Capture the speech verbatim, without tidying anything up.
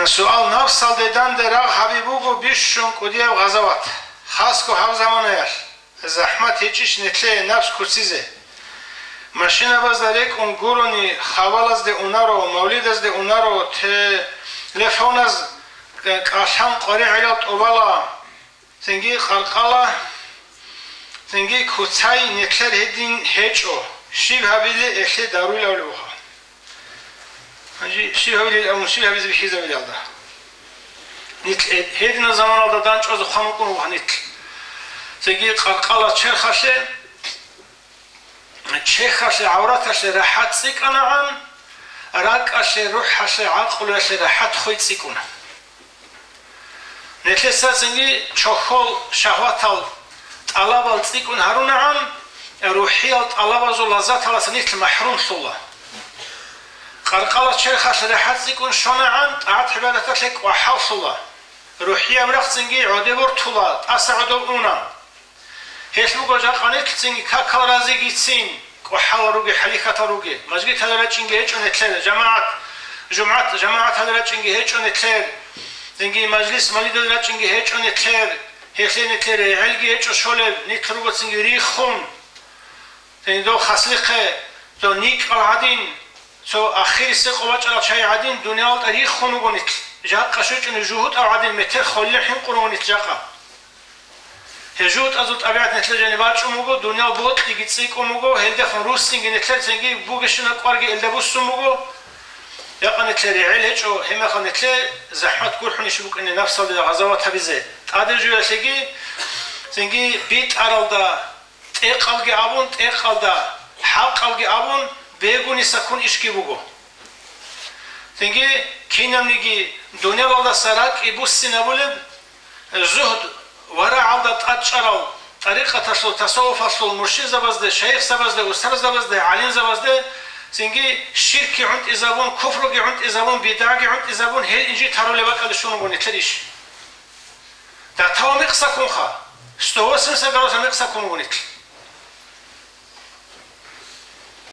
Суал: напсалде данде рагъ гьаби буго бищун кӀудияб гъазават, хасго гьаб заманаялъ. ЗахӀмат гьечӀищ нилъее напс куцизе? Машинабазда рекӀун гурони, хабалазде унаро, мавлидазде унаро, телефоназ кӀалъан къваригӀелал тӀубала, цинги къаркъала, цинги куцай нилъер гьедин гьечӀо, щиб гьабилеб гьелъие даруйилавли буго. Гьанже щиб гьабилел абун, щиб гьабизе бихьизабилалда? Нилъ гьединаб заманалда дандчӀвазе хъван вукӀун вуго нилъ. Цинги къаркъала черхалъе, чехьалъе, гӀавраталъе рахӀат цӀикӀкӀанагӀан, ракӀалъе, рухӀалъе, гӀакълуялъе рахӀат хвей цӀикӀкӀуна. Нилъеца цинги чохьол шагьватал тӀалабал цӀикӀкӀун гьарунагӀан, рухӀиял тӀалабазул лаззаталаса нилъ махӀрумлъула. Къаркъала черхалъ рахӀат цӀикӀкӀун щванагӀан, тӀагӀат-гӀибадаталъе кӀвахӀаллъула. РухӀияб рахъ цинги гӀодеб бортула, тӀаса гӀодов уна. Гьелъ буго жакъа нилъ цинги какал разигицин, кӀвахӀал руге, хӀалихьатал руге, мажгиталде рачӀинги гьечӀо нилъер, жамагӀат, жумгӀат, жамагӀаталде рачӀинги гьечӀо нилъер, цинги мажлис-мавлидалде рачӀинги гьечӀо нилъер, гьелъе нилъер регӀелги гьечӀо щолеб, нилъ руго цинги риххун. Цинги дов хаслихъе, цо никӀал гӀадин, цо ахирисеб къо бачӀарал чагӀи гӀадин, дуниялалда риххун вуго нилъ. Жакъа щвечӀони жугьутӀав гӀадин метер холле хӀинкъун вуго нилъ жакъа. Гьел жугьутӀазул тӀабигӀат нилъер жаниб бачӀун буго, дуниял бокьиги цӀикӀкӀун буго, гьелдехун руссинги нилъер цинги бугещинаб кӀварги элда буссун буго. Жакъа нилъер регӀел гьечӀо, гьебмехалъ нилъее захӀмат гурхӀунищ букӀине напсалде гъазават гьабизе. ТӀадежуялъеги цинги битӀаралда, тӀекъалги абун, тӀекъалда хӀакъалги абун, бегуни сакун ишги буго. Цинги кинабниги дуниялалдаса ракӀи буссинабулеб, зугьд ва рагӀалда тӀадчӀарал тӀарикъаталъул, тасаввуфалъул муршидзабазде, шайихзабазде, устарзабазде, гӀалимзабазде, цинги ширкги гӀунтӀизабун, куфруги гӀунтӀизабун, бидгӀаги гӀунтӀизабун, гьел инжит гьарулеб бакӀалде щун вуго нилъер иш. Датава мекъ сакунха, сто восемьдесят градуса мекъ сакун вуго нилъ.